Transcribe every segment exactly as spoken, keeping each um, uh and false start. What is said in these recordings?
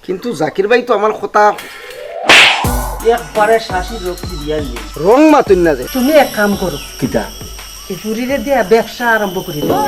কিন্তু জাকির ভাই তো আমার কথা। একবারে শাশি রক্তি দিয়া দিয়ে। রং মাতুন না যে। তুমি এক কাম করো। কিতা? এই জুরিরে দিয়া ব্যবসা আরম্ভ করি দাও।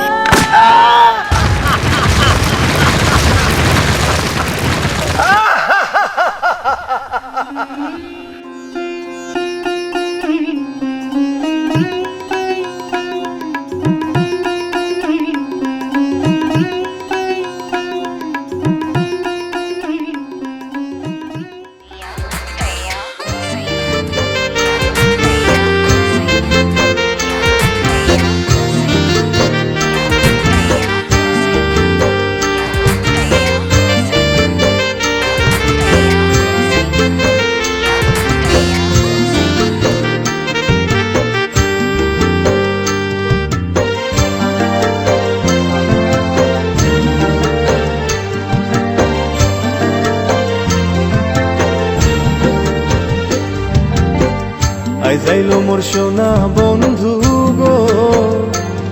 আইজ আইলো মোর সোনা বন্ধু গো,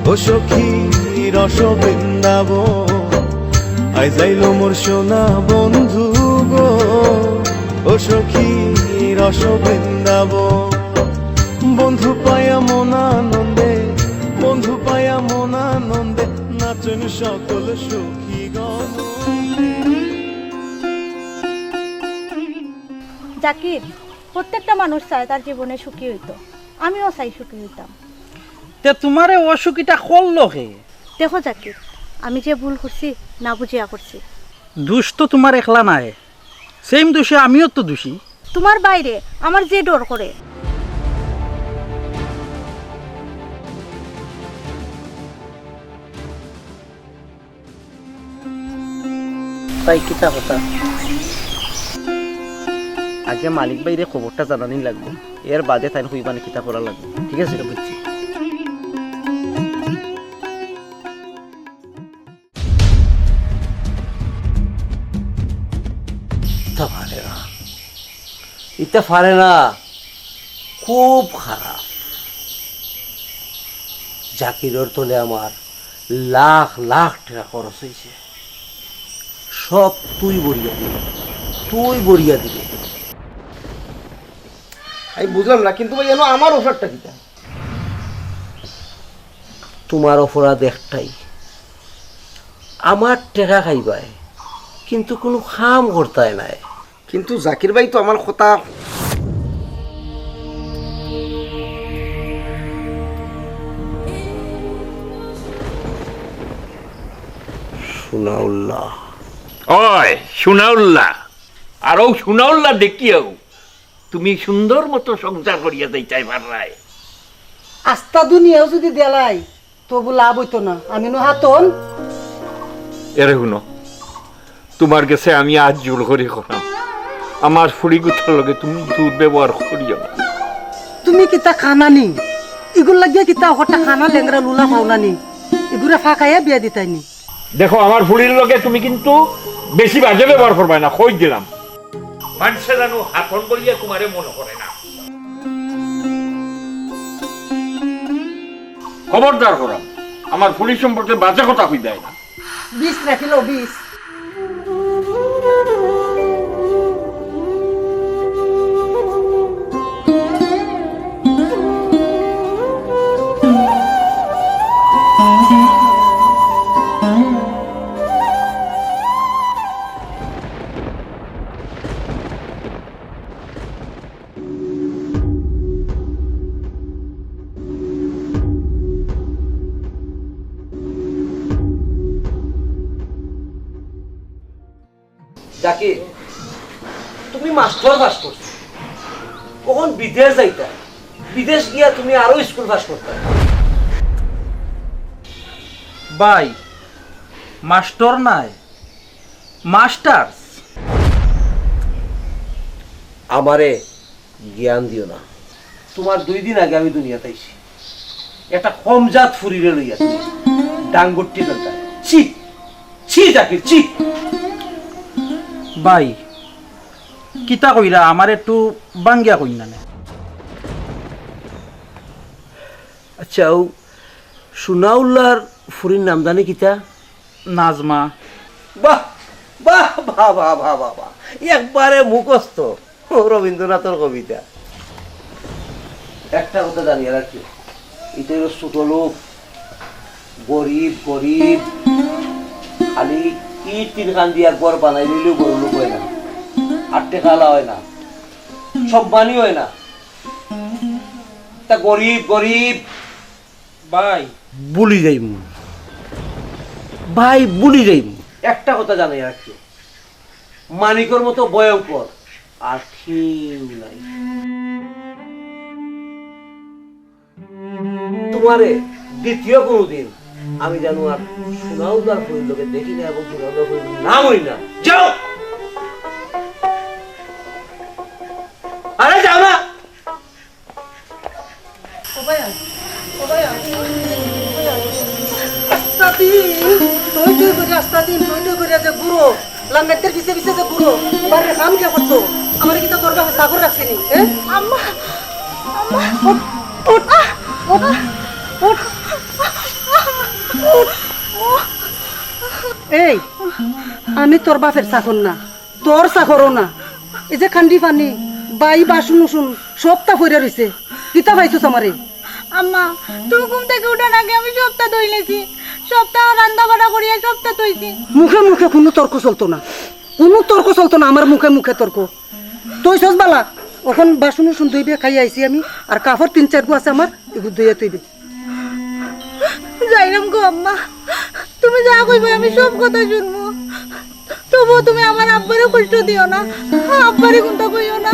ও সখী রস বৃন্দাবন। আইজ আইলো মোর সোনা বন্ধু গো, ও সখী রস বৃন্দাবন। বন্ধু পায়া মন আনন্দে, বন্ধু পায়া মন আনন্দে, নাচন সকল সখী গণ। জাকির, প্রত্যেকটা মানুষ চায় তার জীবনে সুখী হইতো, আমিও চাই সুখী হইতাম। তে তোমারে অসুখীটা করলো কে? দেখো জাকির, আমি যে ভুল করছি, না বুঝিয়া করছি। দোষ তো তোমার একলা নায়, সেম দোষে আমিও তো দোষী। তোমার বাইরে আমার যে ডর করে। তাই কিতা কথা? আগে মালিক ভাইরে খবরটা জানানি লাগবো, এর বাদে তাইন কইবা নি কিতা করা লাগবো। ঠিক আছে, বুঝছি। ইতা পারে না, ইতা পারে না, খুব খারাপ। জাকিরর তলে আমার লাখ লাখ টেকা খরচ অইছে, সব তুই ভরিয়া দিবি, তুই ভরিয়া দিবি। আমি বুঝলাম না, কিন্তু ভাই, এনো আমার অফারটা কিতা? তোমার অপরাধ একটাই, আমার টেকা খাইবায়, কিন্তু কুনু কাম করতায় নায়। কিন্তু জাকির ভাই তো আমার কথা। সুনাউল্লাহ। ওই, সুনাউল্লাহ। আর ও সুনাউল্লাহ দেখিয়াও তুমি সুন্দর মতো সংসার করিয়া যাইতায় পাররায়। আস্তা দুনিয়াও যদি দেলাই, তবু লাভ অইতো না, আমি নু হাতন। এরে হুনো, তুমার গেছে আমি আত জোড় করি কইরাম, আমার ফুড়িগুতার লগে তুমি দুর্ব্যবহার করিও না। তুমি কিতা কানা নি? ইগুর লাগিয়া কিতা অখটা কানা লেংড়া লুলা পাও না নি? ইগুরে ফাকাইয়া বিয়া দিতায় নি? দেখো, আমার ফুড়ির লগে তুমি কিন্তু বেশি বাজে ব্যবহার করবায় না, কই দিলাম। মানষে যেন হাতন বলিয়া তুমারে মনো করে না। খবরদার কইরাম, আমার ফুড়ি সম্পর্কে বাজে কথা কইবায় না। বিষ রাখিল, বিষ। জাকির, তুমি মাস্টার পাস করছো, অখন বিদেশ যাইতায়, বিদেশ গিয়া তুমি আরো স্কুল পাস করতায়। ভাই, মাস্টার নায়, মাস্টার্স। আমারে জ্ঞান দিও না। তুমার দুই দিন আগে আমি দুনিয়াত আইছি। একটা কমজাত ফুড়িরে লইয়া তুমি ডাঙ্গুরটি ফেলতায়। ছি! ছি জাকির, ছি! ভাই, কিতা কইরা, আমারে একটু ভাঙ্গিয়া কইন না নে। আচ্ছা, অউ সুনাউল্লার ফুড়ির নাম জানি কিতা? নাজমা। বাহ, বাহ, বাহ। একবারে মুখস্থ রবীন্দ্রনাথর কবিতা। একটা কথা জানিয়া রাখিও, ইতা অইলো ছোট লোক, গরিব, গরিব। খালি ইট তিনখান দিয়া ঘর বানাইলিলেউ বড় লোক অয় না, আর টেকাআলা অয় না, সম্মানী অয় না। তা গরিব, গরিব। ভাই। ভুলি যাইমু। ভাই, ভুলি যাইমু। একটা কথা জানাই রাখিও, মানিকর মতো ভয়ঙ্কর আর কেউ নাই। তুমারে দ্বিতীয় কুনুদিন আমি যেন আর সোনাউদার ফুরির লগে দেখি না এবং সোনাউদার ফুরির নাম হুনি না। যাও! আরে যাও না! ও ভাইয়া, ও ভাইয়া, ও ভাইয়া। আস্তা দিন, টই টই করি আস্তা দিন, টই টই করি যে ঘুরো, লাঙ্গাইতের পিছে পিছে যে ঘুরো, বাড়ির কাম কে করতো? আমারে কিতা তোর বাপে চাকর রাখছে নি, হ্যাঁ? আম্মা, আম্মা। উঠ, উঠ, উঠ, উঠ, উঠ। এই, আমি তোর বাপের চাকর না, তোর চাকরও না। এই যে কান্দি পানি, বাই বাসন উসন, সবতা পড়িয়া রইছে। কিতা পাইছস আমারে? আম্মা, তুমি ঘুম থাকি উঠার আগে আমি সবতা ধইলিছি, সবতা রান্দা বাড়া করিয়া সবতা থইছি। মুখে মুখে কুনু তর্ক চলতো না, কুনু তর্ক চলতো না আমার মুখে মুখে তর্ক। থইছস বালা, অখন বাসন উসন ধইবে, খাইয়া আইছি আমি, আর কাপড় তিন চাইরগু আছে আমার, ইগু ধইয়া থইবে। যাইরাম গো আম্মা, তুমি যা কইবায় আমি সব কথা শুনমু। তবুও তুমি আমার আব্বারে কষ্ট দিও না, আব্বারে কুন্তা কইও না।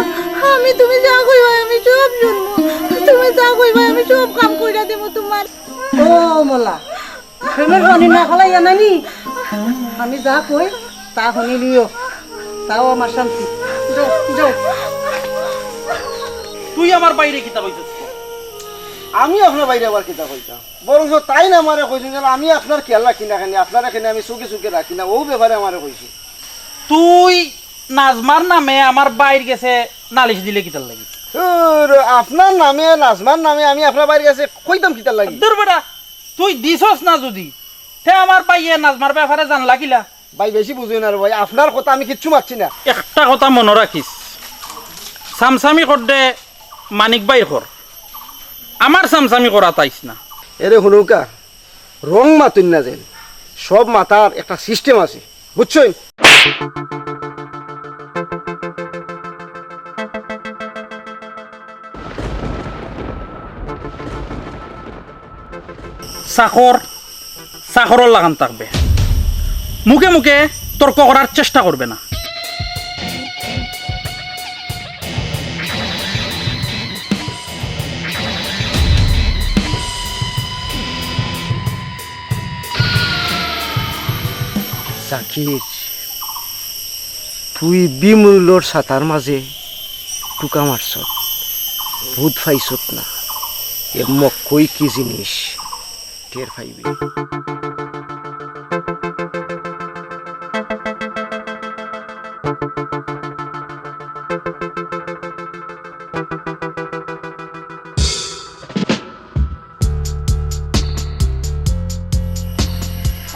আমি তুমি যা কইবায় আমি সব শুনমু, তুমি যা কইবায় আমি সব কাম কইরা দিমু তুমার। ও মলা, প্রেমের পানি না ফালাইয়া নানি, আমি যা কই তা হুনিলিও, তাও আমার শান্তি। যাও, যাও। তুই আমার বাইরে কিতা কইছস? আমি আপনার বাইরে আবার কিতা কইতাম? বরঞ্চ তাইন আমারে কইছইন যে আমি আপনার খেয়াল রাখি না কেনে, আপনারে কেনে আমি চউখে চউখে রাখি না, অউ ব্যাপারে আমারে কইছইন। তুই নাজমার নামে আমার বাইর গেছে নালিশ দিলে কিতার লাগি? ধুর, আপনার নামে, নাজমার নামে আমি আপনার বাইর গেছে কইতাম কিতার লাগি? ধুর বেটা, তুই দিছস না যুদি, তে আমার বাইয়ে নাজমার ব্যাপারে জানলা কিলা? ভাই, বেশি বুঝইন না রে ভাই, আপনার কথা আমি কিচ্ছু মাতছি না। একটা কথা মনো রাখিস, সামসামি করতে মানিক বাইর কর, আমার সামসামি করাত আইস না। এরে হুনউক্কা, রং মাতইন না যেন, সব মাতার একটা system আছে, বুঝছইন? চাকর চাকরর লাখান থাকবে, মুখে মুখে তর্ক করার চেষ্টা করবে না। জাকির, তুই বিমূল্যর ছাতার মাঝে টুকা মারছত, বুঝ পাইছত না, এ মক্কই কি জিনিস, টের পাইবে।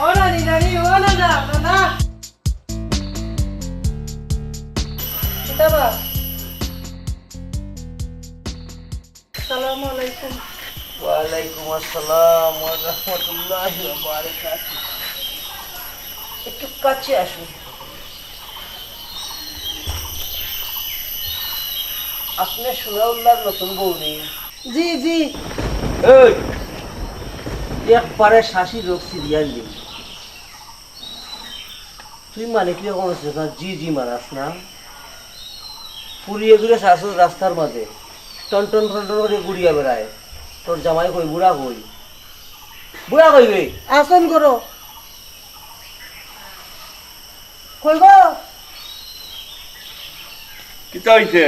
ও নানি, নানি, ও নানা, নানা। কিতা বা? আসসালামু আলাইকুম। ওয়ালাইকুম আসসালাম ওয়া রাহমাতুল্লাহি ওয়া বারাকাতুহু। একটু কাছে আসুন। আপনি সোনাউল্লাহর নতুন বউ নি? জি, জি। এই, একবারে শাশির রোগ সিরিয়াল নেই। তুই মানে কি রকম আছিস না? জি, জি মারাস না। ফুরিয়ে ঘুরে শাশুর রাস্তার মাঝে টন টন টন টন করে ঘুরিয়া বেড়ায়। তোর জামাই কই, বুড়া কই? বুড়া কই বে? আসন করো। কই গো? কিতা হইছে?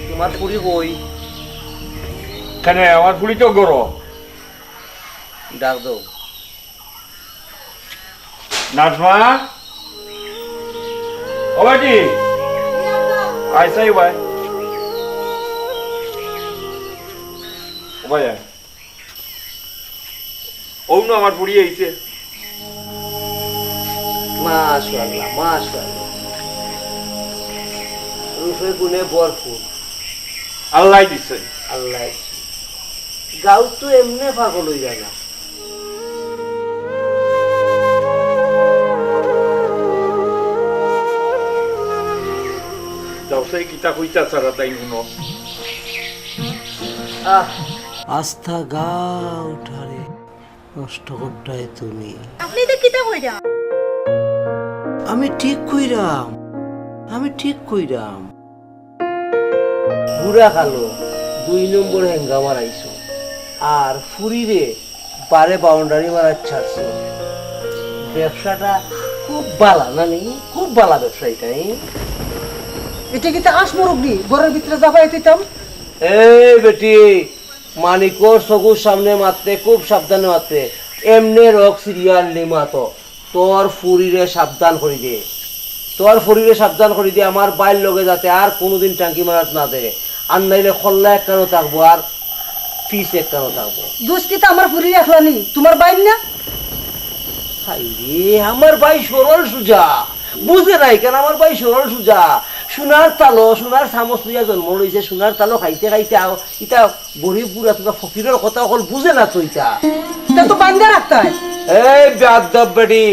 তোমার ফুরি কই? কেনে, আমার ফুরি তো ঘরো। ডাক দাও। নাজমা? ও বেটি? আইসাই ভাই। ও ভাই, আয়। অউ নু আমার ফুরি আইছে। মাশাআল্লাহ, মাশাআল্লাহ। রূপে গুণে ভরপুর। আল্লায় দিছে। আল্লায়। গাঁও তো এমনে পাগল অইরা না। যাও, সেই কিতা কইতা চারা তাই হুনো। আহ। আস্তা গাঁওটারে নষ্ট করতায় তুমি। আপনি তো কিতা কইরা? আমি ঠিক কইরাম, আমি ঠিক কইরাম। বুড়া কালো দুই নম্বর হেঙ্গা মারাইছো, আর ফুরিরে বারে বাউন্ডারি মারাত ছাড়ছো। ব্যবসাটা খুব বালা না নি? খুব বালা ব্যবসা ইটা, ই? ইটা কিতা আস মুরব্বি, ঘরর ভিতরে জাফাই দিতাম? এই বেটি, মানিকর চকুর সামনে মাততে খুব সাবধানে মাততে, এমনে রক সিরিয়াল নিমাতো। তোর ফুরিরে সাবধান করি দে, তোর ফুরিরে সাবধান করি দে, আমার বাইর লগে যাতে আর কুনুদিন টাঙ্কি মারাত না দে, আর নাইলে খল্লা একখানো থাকবো আর পিস একখানো থাকবো। দুষ কিতা আমার ফুরির একলা নি, তুমার বাইর না? হায় রে, আমার বাই সরল সুজা, বুঝে নাই কেন? আমার বাই সরল সুজা, সোনার তালো, সোনার চামচ লইয়া জন্ম লইছে, সোনার তালো খাইতে খাইতে আও, ইতা গরিব গুড়া তোরা ফকিরর কথা অকল বুঝে না তো ইতা। তা তো বান্ধিয়া রাখতায়। এই বেয়াদব বেটি,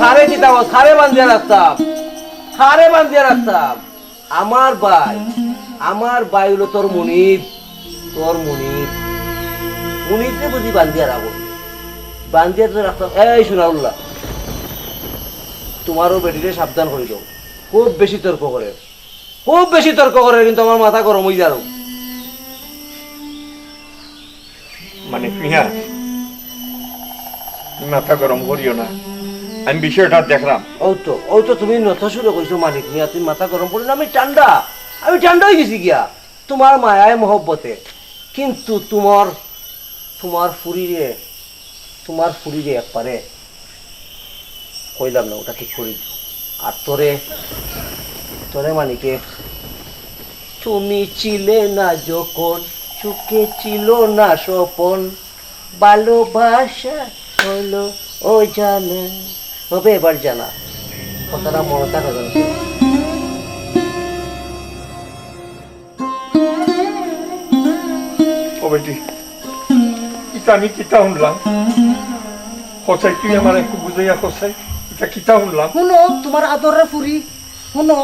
কারে কিতা কস? কারে বান্ধিয়া রাখতাম? কারে বান্ধিয়া রাখতাম? আমার বাই, আমার বাই অইলো তোর মনিব, তোর মনিব। মনিবরে বুঝি বান্ধিয়া রাখো? বান্ধিয়া তো রাখতাম। এই সোনাউল্লাহ, তুমারও বেটিরে সাবধান করি দেও, খুব বেশি তর্ক করে। খুব বেশি তর্ক করে কিন্তু আমার মাথা গরম অই যার। মানিক মিয়া, তুমি মাথা গরম করিও না, আমি বিষয়টা দেখলাম। অউ তো, অউ তো তুমি নত সুরে কইছো মানিক মিয়া, তুমি মাথা গরম করিও না, আমি ঠান্ডা, আমি ঠান্ডা অই গেছি গিয়া তুমার মায়ায় মহব্বতে, কিন্তু তুমার, তুমার ফুরিরে তুমার ফুরিরে একবারে কইলাম না, ওটা ঠিক করি দিও। আর তোরে, তোরে মানিকে, তুমি ছিলে না যখন, সুখে ছিল না স্বপন, ভালোবাসা হলো ও জানা। হবে এবার জানা, কথাটা মনে থাকে যেন। ও বেটি, ইতা আমি কিতা হুনলাম? কছাই, তুই আমারে একটু বুঝাইয়া কছাই, ইতা কিতা হুনলাম? হুনো, তুমার আদরের ফুরি, হুনো,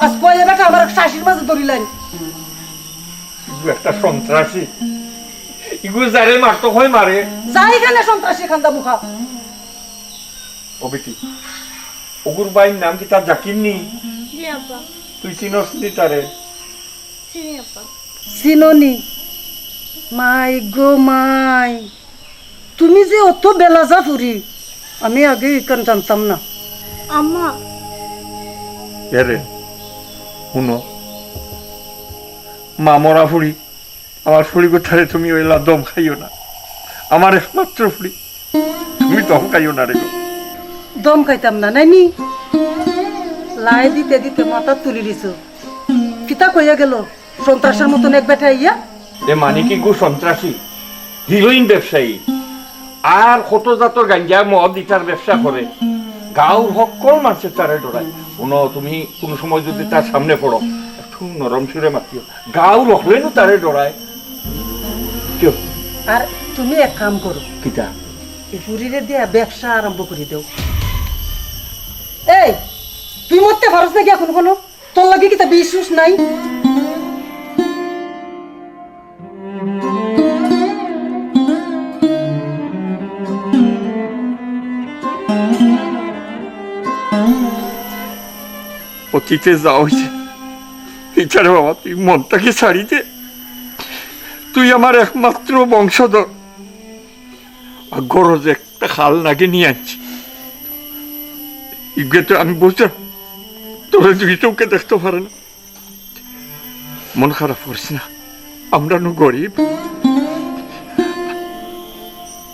আইজ কইলে বেটা আমার শাশির মাঝে ধরিলাইন। ইগু একটা সন্ত্রাসী, ইগু যারে মারতো হয় মারে। যাই কেনে সন্ত্রাসী খান্দা মুখা। ও বেটি, অগুর বাইর নাম কিতা জাকির নি? জি আব্বা। তুই চিনস নি তারে? চিনি আব্বা। চিনো নি? মাই গো মাই, তুমি যে অত বেলাজা ফুরি, আমি আগে ইখান জানতাম না। আম্মা। এরে, হুনো, মা মরা ফুরি, আমার ফুড়িগুতারে তুমি অইলা দম খাইও না। আমার একমাত্র ফুড়ি, তুমি দম খাইও না রে গো। দম খাইতাম না, নাইনি? লাই দিতে দিতে মাথা তুলি দিছো। কিতা কইয়া গেল সন্ত্রাসের মতন এক বেটা আইয়া? এ মানিক ইগু সন্ত্রাসী, হিরোইন ব্যবসায়ী, আর কত জাতর গাঞ্জা মদ ইটার ব্যবসা করে। গাঁওর হক্কল মানষে তারে ডরায়। হুনো, তুমি কুনু সময় যদি তার সামনে পড়ো, একটু নরম সুরে মাতিও। গাঁওর হকলে নু তারে ডরায়। কিয়? আর তুমি এক কাম করো। কিতা? ই ফুরিরে দিয়া ব্যবসা আরম্ভ করি দেও। এই, তুই মরতে পারস না গিয়া কুনু কুনু? তোর লাগি কিতা বিষ উষ নাই? অতীতে যা অইছে, ইটারে বাবা তুই মন থাকি ছাড়ি দে। তুই আমার একমাত্র বংশধর। আর গরজ একটা খাল নাগে নিয়া আনছি। ইগে তো আমি বুঝলাম, তোরে দুই চোখে দেখতে পারে না। মন খারাপ করিস না, আমরা নু গরিব,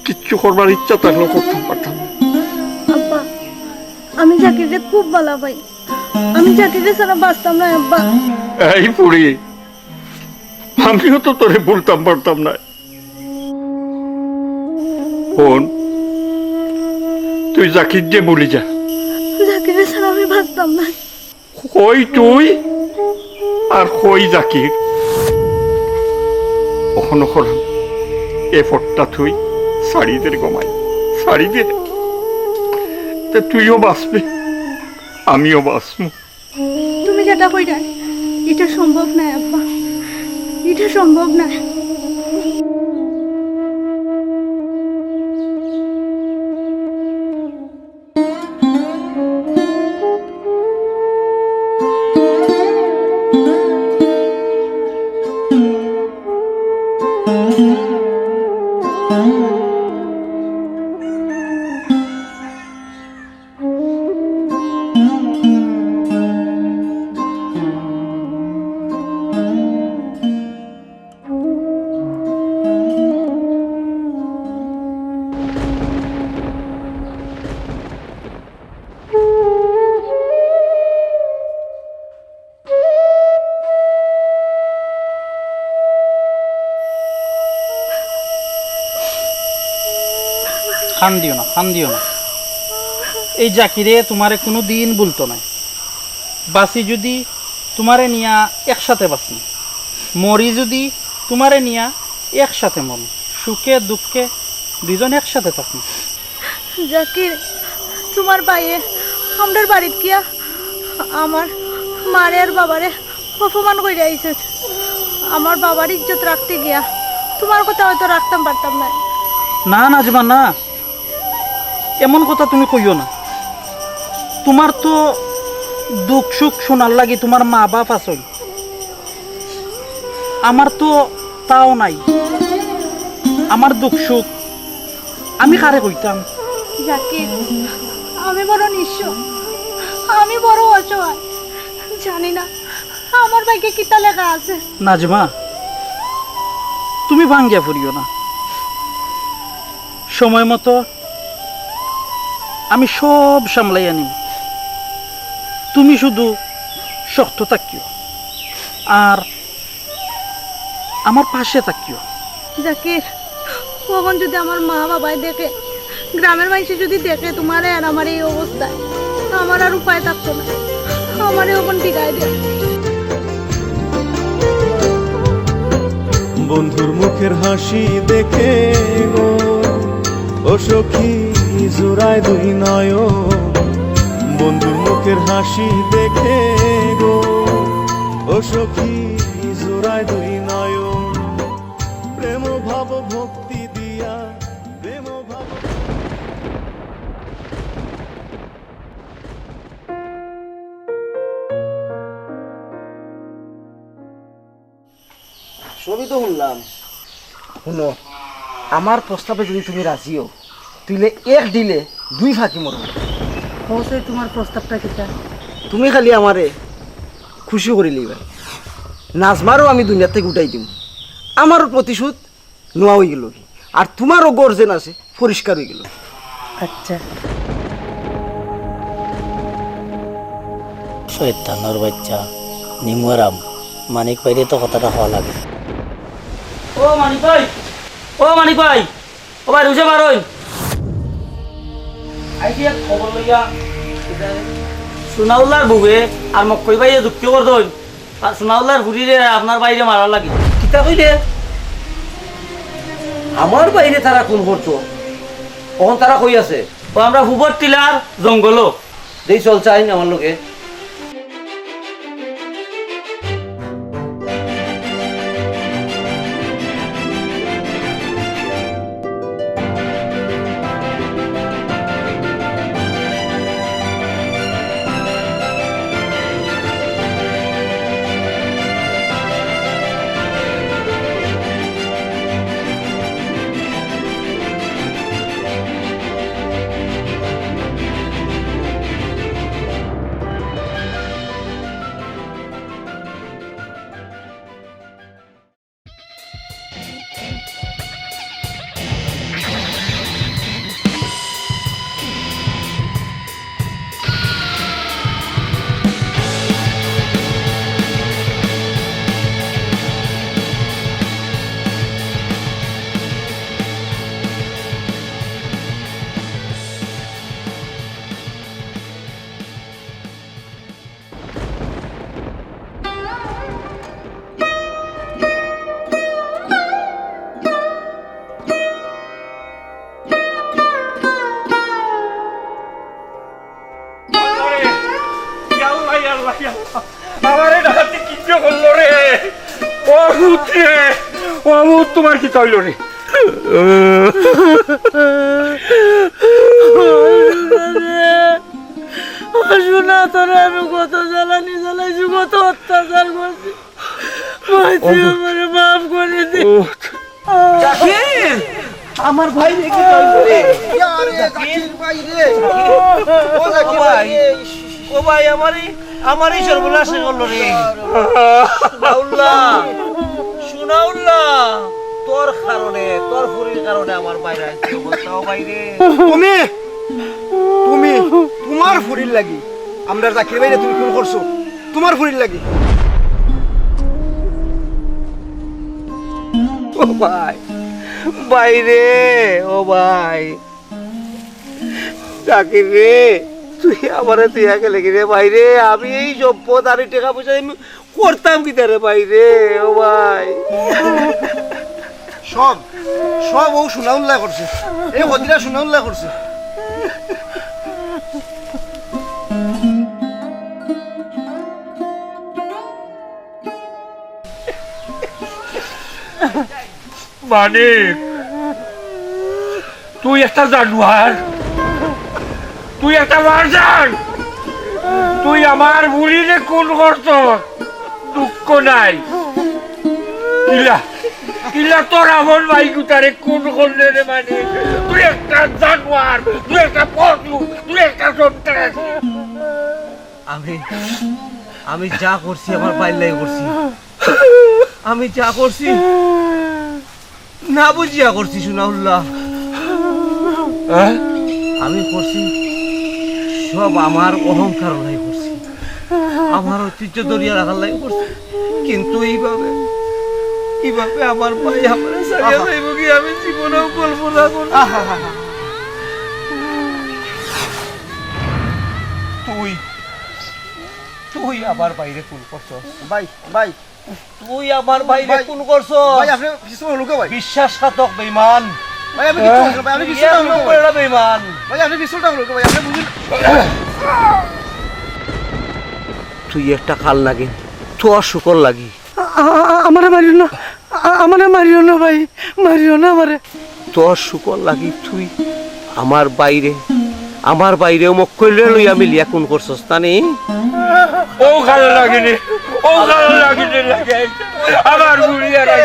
কিচ্ছু করবার ইচ্ছা থাকলেও করতাম পারতাম না। আব্বা, আমি জাকিররে খুব ভালা পাই, আমি জাকিররে ছাড়া বাঁচতাম না আব্বা। এই ফুড়ি, আমিও তো তোরে ভুলতাম পারতাম না। হুন, তুই জাকিররে ভুলি যা। জাকির ছাড়া আমি বাঁচতাম না। কই তুই আর কই জাকির? অখন অখন এ ফটটা তুই ছাড়ি দে রে গো মাই, ছাড়ি দে। তে তুইও বাঁচবে, আমিও বাঁচমু। তুমি যেটা কইরায়, ইটা সম্ভব নায় আব্বা, ইটা সম্ভব নায়। কান্দিও না, কান্দিও না। এই জাকিরে তুমারে কুনুদিন ভুলতো নায়। বাঁচি যুদি তুমারে নিয়া একসাথে বাঁচমু, মরি যুদি তুমারে নিয়া একসাথে মরমু, সুখে দুঃখে দুইজন একসাথে থাকমু। জাকির, তুমার ভাইয়ে আমরার বাড়িত গিয়া আমার মারে আর বাবারে অপমান কইরা আইছে। আমার বাবার ইজ্জত রাখতে গিয়া তুমার কথা হয়তো রাখতাম পারতাম না। না নাজমা, না, এমন কথা তুমি কইও না। তুমার তো দুঃখ সুখ শুনার লাগি তুমার মা বাপ আছইন, আমার তো তাও নাই। আমার দুঃখ সুখ আমি কারে কইতাম? জাকির, আমি বড় নিঃস্ব, আমি বড় অসহায়, জানি না আমার ভাগ্যে কিতা লেখা আছে। নাজমা, তুমি ভাঙ্গিয়া পড়িও না, সময় মতো আমি সব সামলাইয়া নিমু। তুমি শুধু শক্ত থাকিও, আর আমার পাশে থাকিও। জাকির, অখন যুদি আমার মা বাবায় দেখে, গ্রামের মাইনষে যুদি দেখে তুমারে আর আমার এই অবস্থায়, আমার আর উপায় থাকতো না, আমারে অখন বিদায় দেও। বন্ধুর মুখের হাসি দেখে গো, ও সখী, জুড়ায় দুই নয়ন। বন্ধুর মুখের হাসি দেখে গো, ও সখী, জুড়ায় দুই নয়ন। প্রেম ভাব ভক্তি দিয়া, প্রেম ভাব সবই তো হুনলাম। হুনো, আমার প্রস্তাবে যুদি তুমি রাজি অও, তুইলে এক ঢিলে দুই পাখি মরমু। কও চাই তুমার প্রস্তাবটা কিতা? তুমি খালি আমারে খুশি করিলিবায়, নাজমারেও আমি দুনিয়া থাকি উঠাই দিমু। আমারও প্রতিশোধ নেওয়া অইগেলো, আর তুমারও ঘর যেন আছে পরিষ্কার অইগেলো। আচ্ছা। শয়তানর বাইচ্চা, নিমুয়ারাম, মানিক ভাইরে তো কথাটা কওয়া লাগে। ও মানিক ভাই, ও মানিক ভাই, ও ভাই, রুশে বারইন। আইছি এক খবর লইয়া। সুনাউল্লার বউয়ে আর মক্কই ভাইয়ে যুক্তি করদইন। আর সুনাউল্লার ফুরিরে আপনার ভাইরে মারার লাগি। কিতা কইলে? আমার ভাইরে তারা খুন করতো? অখন তারা কই আছে? ও আমরা ফুবর টিলার জঙ্গলো। দেই চল চাইন আমার লগে। আল্লাহ, আল্লাহ। আমারে ডাকাতি কিতা করলো রে? ও ভূত রে, ও ভূত, তোমার কিতা অইলো রে? ও সোনা, তোরে আমি কত জ্বালানি জ্বালাইছি, কত অত্যাচার করছি। ভাই, তুই আমারে মাফ করি দে। ও জাকির, আমার ভাই রে, কি করলি রে? ইয়া রে, জাকির ভাই রে। ও জাকির ভাই রে। ও ভাই, আমার এই, আমার এই সর্বনাশ করলো রে। সুনাউল্লাহ, সুনাউল্লাহ, তোর কারণে, তোর ফুরির কারণে আমার ভাইর আইজ এই অবস্থা। ও ভাই রে। তুমি, তুমি, তোমার ফুরির লাগি আমরার জাকির ভাইরে তুমি খুন করছো, তোমার ফুরির লাগি। ও ভাই, ভাই রে, ও ভাই, জাকির রে, তুই আমারে থইয়া গেলে গি রে ভাই রে? আমি এই সম্পদ আর এই টেকা পয়সা আমি করতাম কিতা রে ভাই রে, ও ভাই? সব, সব ও সুনাউল্লায় করছে, এই ক্ষতিটা সুনাউল্লায় করছে। মানিক, তুই একটা জানোয়ার, তুই একটা মারজান, তুই আমার ফুরিরে খুন করছস, দুঃখ নাই। ইলা, ইলা তোর আপন ভাইগুতারে খুন করলে রে মানিক, তুই একটা জানোয়ার, তুই একটা পশু, তুই একটা সন্ত্রাসী। আমি, আমি যা করছি আমার ভাইর লাগি করছি। আমি যা করছি না বুঝিয়া করছি, সুনাউল্লাহ। হ্যাঁ? আমি করছি সব আমার অহংকার নাই করছি, আমার ঐতিহ্য ধরিয়া রাখার লাগি করছি। কিন্তু এইভাবে, এইভাবে আমার ভাই আমারে ছাড়িয়া আহা। যাইবো কি আমি জীবনেও কল্পনা করছি না। আহা, আহা, আহা। তুই, তুই আমার ভাইরে খুন করছস। ভাই, ভাই, তুই আমার ভাইরে ভাই, খুন করছস। ভাই, আপনি পিস্তলটা হলো কে ভাই? বিশ্বাসঘাতক বেঈমান। ভাই, আপনি কিচ্ছু বলছেন না, ভাই, আপনি তুই পিস্তলটা এক হলো কে ভাই? নম্বরের বেঈমান। ভাই, আপনি পিস্তলটা হলো কে ভাই? আপনি বুঝুন। তুই একটা কাল নাগিন, তোর শুকর লাগি। আ-, আ-, আ-, আমারে মারিও না, আ-, আমারে মারিও না ভাই, মারিও না আমারে। তোর শুকর লাগি তুই আমার ভাইরে, আমার ভাইরে ও মক্কইলে লইয়া মিলিয়া খুন করছস তা নি? ও কাল নাগিনে, ও কাল নাগিনে লাগে। আমার বুড়ি আর আই।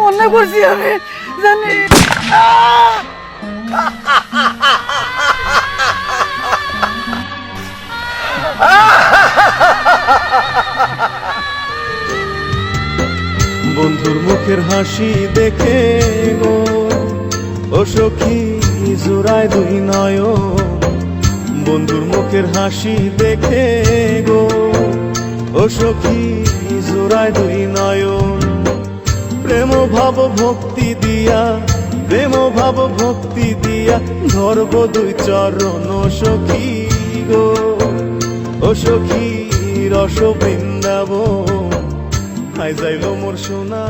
অন্যায় করছি আমি, জানি। বন্ধুর মুখের হাসি দেখে গো, ও সখী জুড়ায় দুই নয়ন। বন্ধুর মুখের হাসি দেখে গো, ও সখী জুড়ায় দুই নয়ন। প্রেম ভাব ভক্তি দিয়া, প্রেম ভাব ভক্তি দিয়া, ধরব দুই চরণ সখী গো। ও সখী রস বৃন্দাবন, হাই যাইল মোর সোনা